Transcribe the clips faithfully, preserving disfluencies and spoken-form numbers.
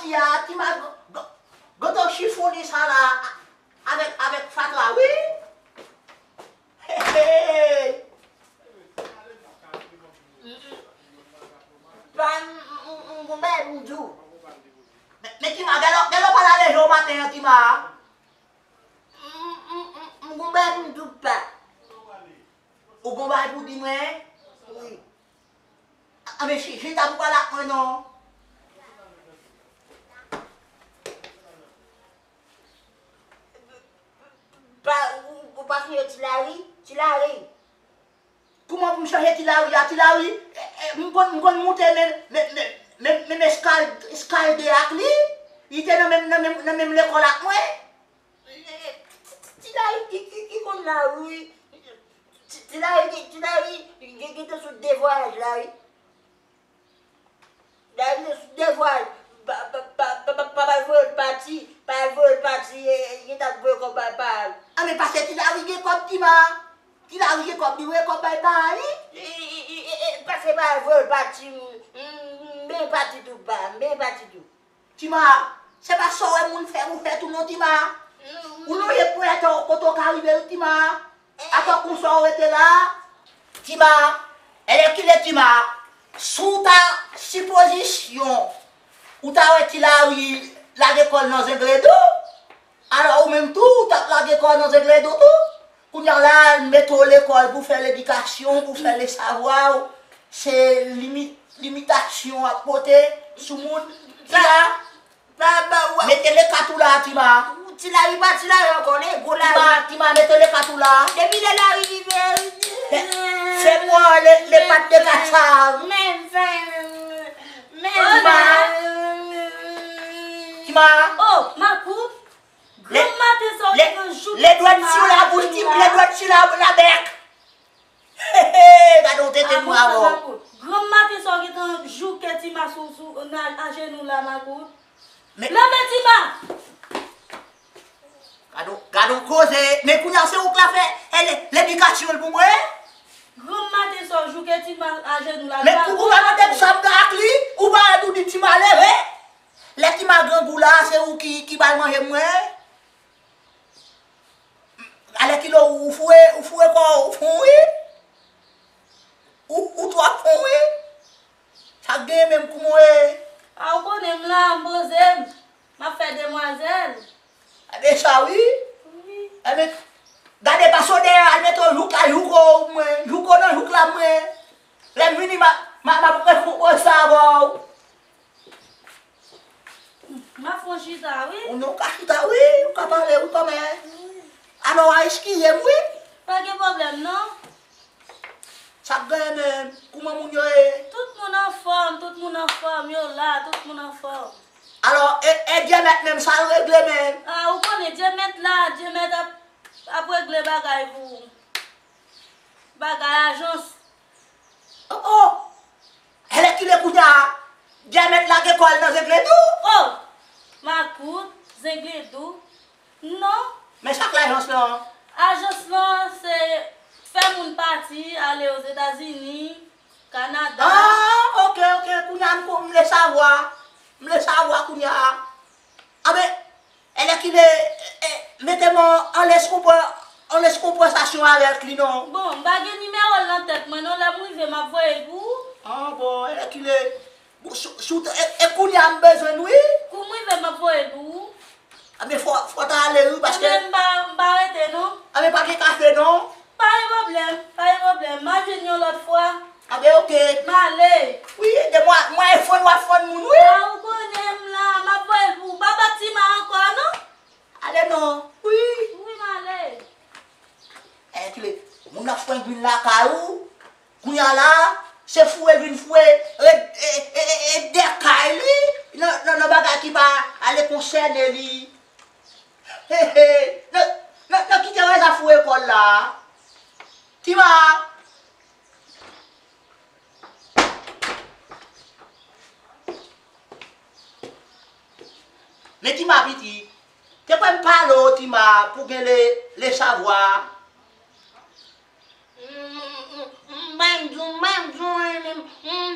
Ya, Tima, go, go, go to chifonnen sa la avèk, avèk fatra, wi. Hey, hey. Pa, m, m, m, m, m, m, m, m, Men, men Tima, gade, gade w pa lave je w maten an, Tima. M, m, m, m gon bagay pou m di w pa. Ou gon bagay pou di mwen? Wi. A, men chita pou pale ak mwen non. Pa, ou, ou pa sonje Ti Lari? Ti Lari. Kouman pou m chanje Ti Lari a? Ti Lari, e, e, m konn, m konn moute menm, menm, menm, menm, menm eskal, eskalde ak li. Li te nan menm, nan menm, nan menm lekòl ak mwen. Ti Lari ki, ki, ki konn lari. Ti, Ti Lari, Ti Lari gen, gen tan sou de vwayaj la, wi. Dayè, sou de vwayaj, pa, pa, pa, pa, pa, pa voye l pati, pa voye l pati, e, e, gentan voye kòb bay pa l. A, men paske Ti Lari gen kòb, Tima. Ti Lari gen kòb, li voye kòb bay pa l, wi. E, e, e, e, e, paske pa voye l pati, m, m, m byen pati tou, pa, m byen pati tou. Tima, se pa sa w wè moun fè, ou fè tou non, Tima. Ou lonje ponyèt ou kote w ka rive, wi, Tima. Atò konsa w rete la. Tima, enlè kilè Tima, si w ta sipozisyon, ou ta wè Ti Lari lage kò l nan zengledo, alò ou menm tou, ou t ap lage kò w nan zengledo tou. Kounye a la, mete w lekòl pou fè ledikasyon, pou fè lesavwa w. Se limi-, limitasyon w ap pote sou moun. Tima, Ba, ba, ou wè. Mete lekat ou la, Tima. Ti Lari pa Ti Lari ankò, li gwo Lari. Tima, Tima, mete lekat ou la. Depi lè Lari rive. Fè, fè mwen le, le pat de kat sa. Men, men, men, Tima. Tima. Oh, makout. Granm maten sa w te gen jou. Le dwèt sou la bouch, Tima, le dwèt sou la, la bèk. He, he, gade yon tete nwa, bò. Granm maten sa w gentan jouke Tima sou, sou, nan ajenou la, makout. Men leve Tima! Gade yon, gade yon koze. Men kounye a se ou k la fè, e, le, ledikasyon l pou mwen. Granm maten sa w jouke Tima ajenou la. Men pou ou pa mande m sa m gen ak li, ou pa wè tou di Tima leve. Lè Tima grangou la, se ou ki, ki ba l manje mwen. Alèkile ou, ou foure, ou foure kò w, ou fon wi. Ou, ou twò fon wi. Sa k genyen menm kouman w ye? A, ou konnen m la, m poze m. M ap fè demwazèl. Ebyen sa wi. Wi. Ebyen, gade pase w dèyè, al mete w jouk la, jouk ou mwen. Jouk ou nan jouk la mwen. Lè m vini, m a, m a, m ap rekonpoze sa avè w. M ap fè yon chita, wi. Ou non, ou ka chita, wi, ou ka pale, wi, kòmè. Alò, w a eskize m, wi. Pa gen pwoblèm, non. Sa k genyen menm? Kouman moun yo ye? Tout moun anfòm, tout moun anfòm, yo la, tout moun anfòm. Alò, e, e Dyemèt menm, sa l regle menm? A, ou konnen Dyemèt la, Dyemèt ap, ap regle bagay pou ou. Bagay ajans. Oh, oh! Enlè kilè kounye a, Dyemèt lage kò l nan zengle tou? Oh! Makout, zengle tou. Non. Men sa k lajans lan? Ajans lan se fè moun pati, ale Ozetazini, Kanada. Ah, ok, ok, kounye a m, m vle savwa. M vle savwa kounye a. Anben, enlè kilè, e, e, mete m an, an lès konpre-, an lès konvèsasyon avèk li non. Bon, m pa gen nimewo l nan tèt mwen non, lè m rive m ap voye l pou ou. Ah, bon, enlè kilè. Bon, sou, sou, e, e kounye a m bezwen l wi. Kou m rive m ap voye l pou ou. Anben fò, fò w ta ale wi, paske. Anben m pa, m pa rete non. Anben pa gen kafe non. Pa gen pwoblèm, pa gen pwoblèm. M a jwenn yon lòt fwa. Anben ok. M ale. Wi, de mwa, mwa e fann w ap fann moun wi. A ou konnen m la, m ap voye l pou ou. Pa bat Tima ankò non. Ale non. Wi. Wi, m ale. Enben kilè, moun nan fwenk vin lakay ou. Kounye a la, se foure vin foure, e, e, e, e, e dèkay li nan, nan, nan bagay ki pa ale konsène li. He, he, nan, nan, nan kite Reza foure kò l la. Tima. Men Tima piti, te kwè m pale w Tima pou gen le, le savwa. M, m, m, m, m, m, m, m, m, m, m,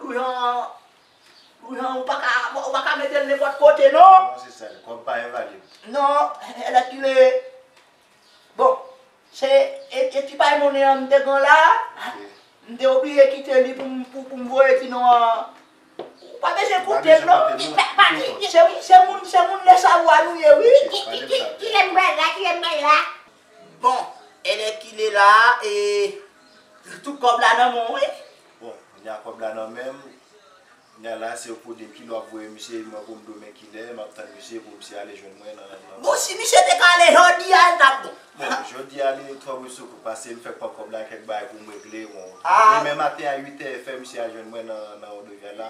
Loujan, Loujan, ou pa ka, ou pa ka mete l nenpòt kote, non. Non, se sa, kòb pa evalye. Non, alèkile. Bon, Se e, e ti pay monnen an m te gen la. M te oblije kite li pou m, pou, pou m voye ti non an. Ou pa bezwen koute m non. Pati, se moun, se moun Lesavwa nou ye wi. Ki, ki, ki, ki lè m pral la, ki lè m pral la? Bon, e lè ki lè la, e tout kòb la nan men w wi. Bon, kounye a kòb la nan men m. Kounye a la, se pou de kilo ap voye misye, mwen pou m di w men kilè, m ap tann misye pou misye ale jwenn mwen nan, nan. Bon, si misye te ka ale jodi a, l t ap bon. Bon, jodi a, li twò bri sou kou, paske m fèk pran kòb la, kèk bagay pou m regle, bon. Demen maten a uit è, fè misye al jwenn mwen nan, nan Wodovyal la,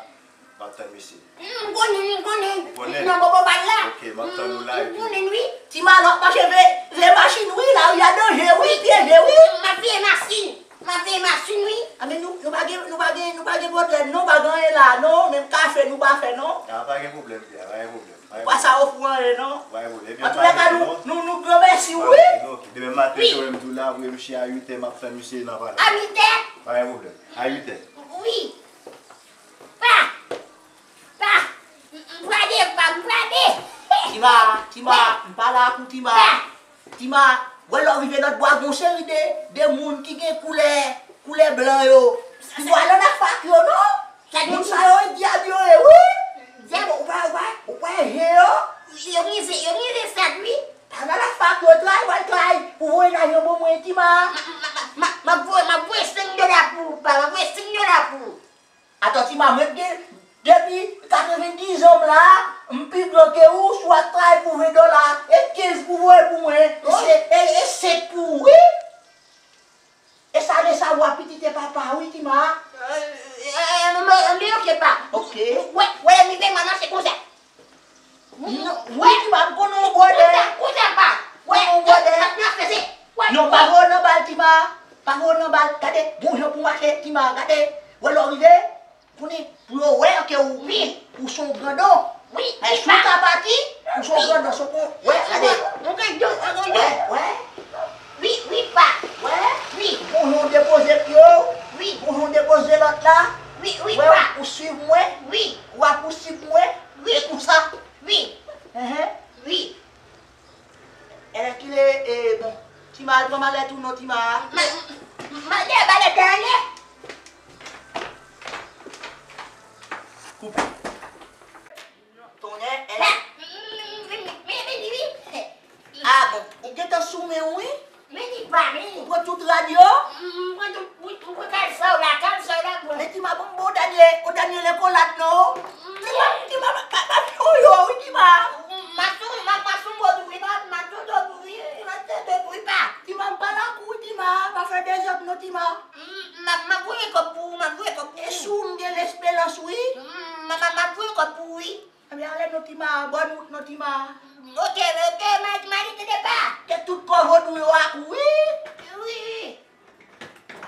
m ap tann misye. M konnen, m konnen. Ou konnen? Nan Bobo Pad la. Ok, m ap tann ou la, epi. M konnen, wi. Ti Malòk mache veye, veye machin, wi, lari a danje, wi, pyeje, wi. M ap veye machin. M ap veye machin, wi. A, men nou, nou pa gen, nou pa gen, nou pa gen pwoblèm, non, pa gen anyen la, non, menm kafe nou pa fè, non. A, pa gen pwoblèm, Pya, pa gen pwoblèm. Ou pa sa ofri anyen, non. Pa gen pwoblèm. Antoulèka, nou, nou, nou granmèsi w, wi. Ok, ok. Demen maten, wi. Tou, m di w la, voye misye a uit è, m ap tann misye nan palè. A uit è? Pa gen pwoblèm. A uit è. Wi. Pa. Pa. M, m prale, pa, m prale. Tima, Tima, m pale ak ou, Tima. Pa. Tima, wè lè w rive lòtbò a, gen yon seri de, de moun ki gen koulè, koulè blan yo. Ou wè nan afak yo, non? Moun sa yo, e dyab yo ye, wi. Dyab, ou pa, ou pa, ou pa je yo. Yo mize, yo mize sèt, wi. Pa nan afak yo, tray, w al tray pou voye lajan ban mwen, Tima. M, m, m, m, m ap voye, m ap voye senk dola pou ou, pa, m ap voye senk dola pou ou. Atò, Tima, mwen gen, depi katrevendiz an m la, m pi blan ke ou, si w ap tray pou ven dola, e kenz pou voye pou mwen, e se, e, e senk pou ou, wi. E sa Lesavwa pitit e papa, wi, Tima. E, e, e, men, men, ok, pa. Ok. Wè, wè, mi ven, manman, se konsa. Non, wi, Tima, m konnen w bwòdè. Kounye a, kounye a, pa. Wè, konnen w bwòdè. Nan, nan, nan, fè se, wè, non, pa voye w nan bal, Tima. Pa voye w nan bal. Gade, bon jan pou mache, Tima. Gade, wè lè w rive, konnen, pou yo wè ke ou, wi, ou se yon grandon. Wi, e, si w ka pati, ou se yon grandon, se pou, wè, gade. Yon grandon, yon grandon. Wè, wè. Wi, wi, pa. Wè. Wi. Bon jan w depoze pye w. Wi. Bon jan w depoze lòt la. Wi, wi, pa. Wè, ou swiv mwen. Wi. W ap pousib mwen. Wi. E konsa. Wi. Enhen. Wi. Enben, kilè, e, bon, Tima, al pran malèt ou non, Tima. Ma, ma, malèt, malèt, ale. Koupe. Tonnè, Enben. Men, men, men, men, men, men, men, men, men. A bon, ou gentan sou men w, wi? Men li pa, men li. Ou pran tout rad yo? M pran tout, wi, m pran kalson w la, kalson w la, bon. Men Tima, bon, bon, dènye, o dènye lekolad, non? Tima, Tima, pa, pa, pa fè yo, wi, Tima. M a sou, m a, m a sou mò tou, wi, pa, m a sou do tou, wi, m a sou do tou, wi, pa. Tima, m pa lakou, wi, Tima, pa fè dezòd, non, Tima. M, m a, m a voye kòb pou ou, m a voye kòb pou ou. E si w m gen lesperans, wi. M, m a, m a, m a voye kòb pou ou, wi. Ebyen, ale non, Tima, bòn wout non, Tima. Ok, ok, m a, m a di tande pa. Ke tout kò vodou yo ak ou, wi. Wi, wi.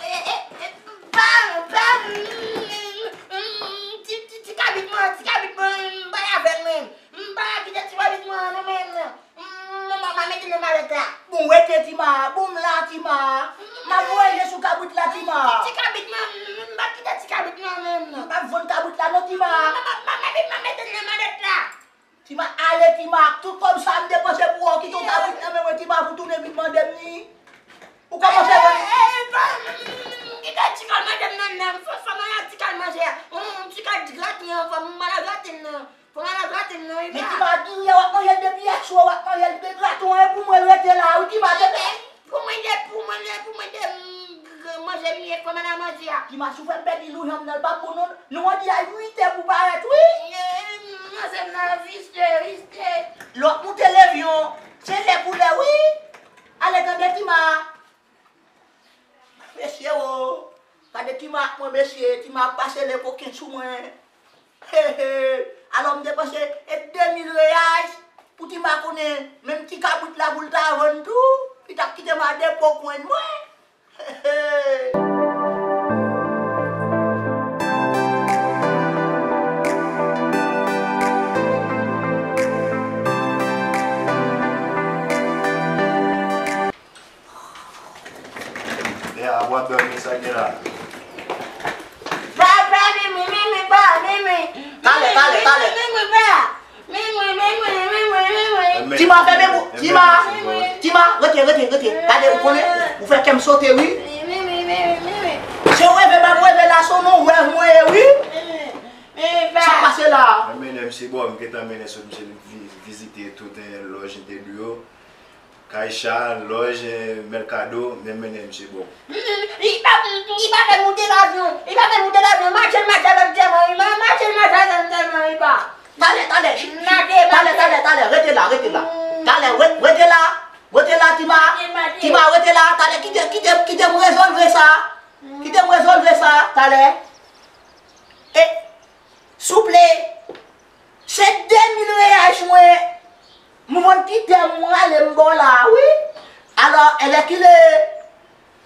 E, e, e, pa, pa, mm, mm, ti, ti, ti kabrit mwen, ti kabrit mwen, m pa avè l menm. M pa kite ti kabrit mwen, non, menm. M, m, m, m a mete nan malèt la. Bon, rete, Tima, bon, m la, Tima. M ap voye je sou kabrit la, Tima. Ti kabrit mwen, m, m pa kite ti kabrit mwen, menm. M p ap vann kabrit la, non, Tima. M, m, m, m, m, m mete nan malèt la. Tima, ale, Tima, ak tout kòb sa m depanse pou ou, kite yon kabrit nan men mwen, Tima, pou tounen vin mande m li. Ou kòmanse vann. E, e, e, pa, m, m, m, m kite ti kal manje m nan men m. Fò, fò m al ti kal manje a. M, m, ti kal graten an, fò m al graten nan. Fò m al graten nan, wi, pa. Men Tima, diri a w ap manje l depi yèswa, w ap manje l, men graten an, e pou mwen l rete la, wi, Tima, te. Pou mwen de, pou mwen de, pou mwen de, m, manje m ye, fò m al manje a. Tima, si w fè m pèdi lou janm nan, l p ap bon non. Nou anvi a uit è pou parèt, wi. E, manje m nan, viste, viste. Lè w ap moute levyon, se lè pou lè, wi. Ale tande, Tima. Mesye o, gade Tima ak mwen, mesye, Tima ap pase le koken sou mwen. He, he. Alò m depanse e de mil reyal pou Tima konnen, menm ti kabrit la pou l ta vann tou, li t ap kite m a depo kwenn mwen. He, he. Lè a w ap dòmi, sa gen la? Pa, pa, men, men, men, pa, men, men. Talè, talè, talè. Men, men, men, pa. Men, men, men, men, men, men, men, men. Tima, fèmen bouch. Tima, Tima, rete, rete, rete. Gade, ou konnen. Ou fè kè m sote, wi. Se reve m ap reve la, se yon rèv mwen ye, wi. Sa k pase la a? Mwen mennen misye bò, m gentan mennen sot misye vi- vizite tout, eh, lòj entèvyou yo. Kay Cha, lòj, eh, Mercado, men m mennen misye bò. Li pa, li pa fè moute lavyon. Li pa fè moute lavyon. Mache l mache avèk Djèman, wi. Ma- Mache l mache avèk Djèman, wi, pa. Talè, talè. Talè, talè, talè. Rete la, rete la. Talè, re- rete la. Rete la, Tima. Tima, rete la. Talè, kite, kite, kite m rezolve sa. Kite m rezolve sa, talè. E, souple, se de mil reyaj mwen, m konn kite m ale m ba w la, wi. Alò, e lè ki lè,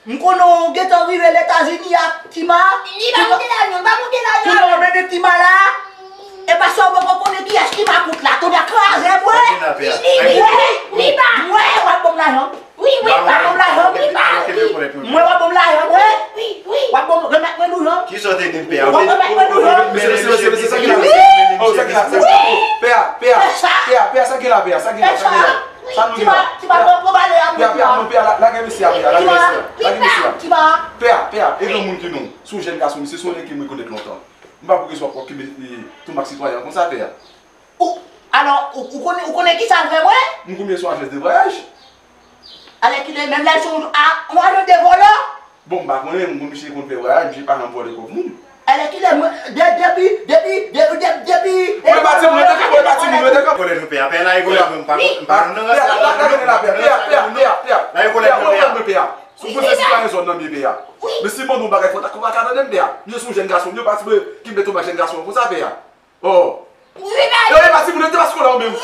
m konnen w gentan rive Letazini ak Tima. Li pa moute lavyon, pa moute lavyon. Konnen w mennen Tima la, e paske w poko konnen kiyès ki makout la, tonè kraze, mwen. Li, li, li, li pa. Mwen, w ap ban m lajan. Wi, wi, w ap ban m lajan, wi, pa. Mwen, w ap ban m lajan, mwen. Wi, wi. W ap ban m, remèt mwen douz an. Kisa w te di m, pè a? W ap remèt mwen douz an. Mesye, mesye, mesye, sa ki la, sa ki la, sa ki la? Pè a, pè a, pè a, pè a, sa ki la, pè a, sa ki la, sa ki la? Sa nou gen la? Pè a, pè a, non, pè a, la- lage mesye a, pè a, lage mesye a, lage mesye a. Pè a, pè a, e granmoun ki non, se yon jèn gason, misye se yon nèg ke m rekonèt lontan. M pa pou kesyon w ap okipe, e, tou mak sitwayen an konsa, pè a. Ou, alò, ou, ou konnen, ou konnen kisa l fè mwen? M konbyen sou ajans de vwayaj? Alèkile, menm lè l se yon, a, yon ajans de vòlè? Bon, m pa konnen, m konn misye konn fè vwayaj, misye pa janm vòlè kòb moun. Alèkile, mwen, de- depi, depi, de- de- depi, Mwen pa timoun, mwen te ka, mwen pa timoun, mwen te ka. Vòlè nou pè a, pè a la, e vòlè nou, m pa, m pa nan rans la. Pè a, la, la, la, pè a, pè a, pè a, pè a. La, e vòlè nou pè a. Pè a, ou konn se sitwayen zòn nan, m ye pè a. Men si m mande yon bagay, fò ta, fò ta tande m, pè a. Misye se yon jèn gason, m yo pa ti vle kenbe tou ba jèn gason an konsa, pè a. Oh. Yo, e pa timoun, yo te pa skolè ou menm.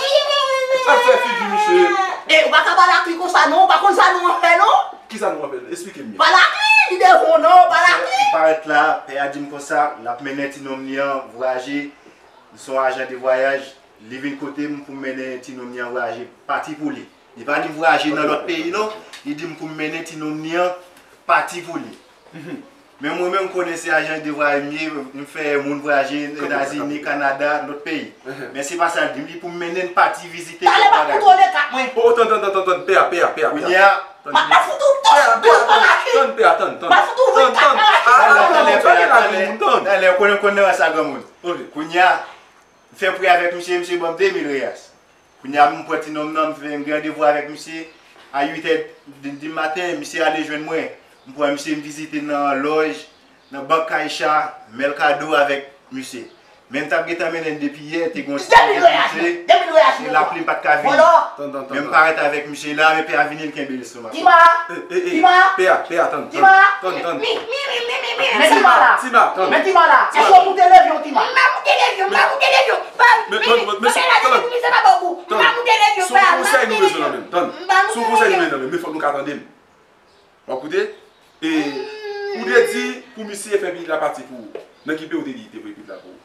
Sa fè figi misye. E, ou pa ka pale ak li konsa non, ou pa konn sa nou an fè non. Ki sa nou an fè? Esplike m byen. Pale ak li, li devan w non, pale ak li. M parèt la, pè a di m konsa, l ap mennen ti nonm li an vwayaje, li se yon ajan de vwayaj, li vin kote m pou m mennen ti nonm li an vwayaje, pati pou li. Li pa di m vwayaje nan lòt peyi non, li di m pou m mennen ti nonm li an pati pou li. Men mwen menm, m konnen se ajan de vwayaj m ye, m fè moun vwayaje Etazini, Kanada, lòt peyi. Men se pa sa l di m, li pou m mennen n pati vizite lòt bagay. Talè m ap fout ou de kat mwen. Oh, tann, tann, tann, tann, tann, pè a, pè a, pè a, pè a. Kounye a, m ap fout ou tout, tout, tout nan machin. Tann, pè a, tann, tann. M ap fout ou vin kat nan machin. Talè, talè, pè a, talè, talè, konnen, konnen sa granmoun. Kounye a, m fè pri avèk misye, misye ban m de mil reyas. Kounye a, m pran ti nonm nan, m fè yon randevou avèk misye a uit è di, di maten, misye ale jwenn mwen. M pran misye, m vizite nan lòj, nan bank Caixa, Mercado avèk misye. Men m t ap gentan mennen l depi yè, te gen yon sitwayen ki te, lapli m pa t ka vini. Men m parèt avèk misye la, men pè a vini, l kenbe l sou mwen. Tima! Tima! Pè a, pè a, tann, tann, tann, tann. Men Tima la! Tima, tann. Men Tima la! Èske w moute levyon, Tima? M pa moute levyon, m pa moute levyon. Men, men, men, men, tann. Tann. Se yon konsèy nou bezwen nan men m. Tann. Se yon konsèy nou bezwen nan men m. Men fòk nou ka tande m. W ap koute? E, ou te di pou misye fè peyi la pati pou ou. Nan ki peyi ou te di li te voye peyi la pou ou?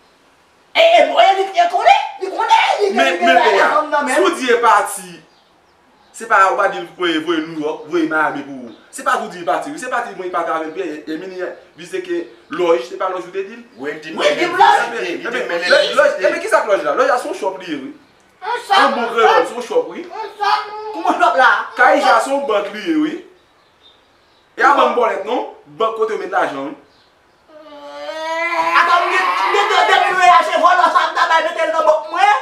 E, e, e, li, li konnen, li konnen, li, li, li, men, men, pè a, si w di e pati, se pa, ou pa di l voye, voye Nouyòk, voye Miami pou ou. Se pa tou di l pati, wi. Se pati mwen pati avè l, pè a, e, e, men li vizite ke lòj, se pa lòj ou te di l? Wi, li di m lòj. Li di m lòj. Ebyen, kisa k lòj la? Lòj la se yon chòp li ye, wi. An bon kreyòl, se yon chòp, wi. Kòman chòp la? Kaija se yon bank li ye, wi. E a bank bòlèt, non? Bank kote yo met lajan, wi. Atò, m gen, m gen de, de mil reyal, se vòlò sa m ta bay mete l nan bank mwen.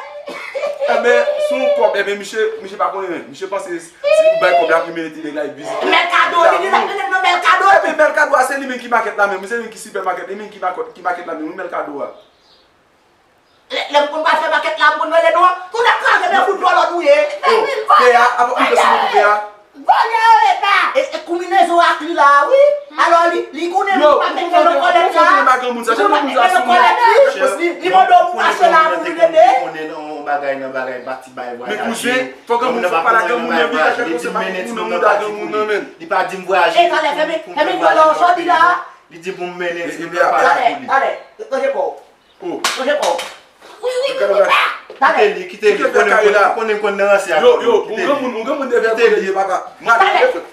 Enben, se yon kòb, enben, misye, misye pa konnen, misye panse si, si ou bay kòb la pou mennen ti nèg la, e vizite. Mèlkado, li di l ap mennen l nan Mèlkado. Enben, Mèlkado a, se li menm ki makèt la menm, se li menm ki sipèmakèt, li menm ki makèt, ki makèt la menm, wi, Mèlkado a. Lè, lè m konn pral fè makèt la, m konn rele nou an. Tou nèg kraze men fout vòlò nou ye. Oh, pè a, ap monte sou nou tou, pè a. Vòlò yo ye pa. E, e konbinezon ak li la, wi. Alò, li, li konnen nou pa met men nan kòlèt la. Yo, ou konn fè bagay moun sa, jan moun sa sou nou. Li, li mande w pou mache la pou vin ede. Konnen yon bagay nan bagay pati bay vwayaje. Men kouzen, fò granmoun, fò pale ak granmoun nan, vin fè konsèy ak moun nan, monte ak granmoun nan, men. Li pa di m vwayaje. E, talè, fèmen, fèmen vòlò, sa w di la. Li di pou m mennen ti moun nan pale pou li. Talè, talè, ranje kò w. Oh. Ranje kò w. Wi, wi, wi, wi, pa. Kite li, kite li. Ou konnen, ou konnen, ou konnen, ou konnen nan ranse a. Yo, yo, yon granmoun, yon granmoun devye kote li ye, papa. Mwen ale.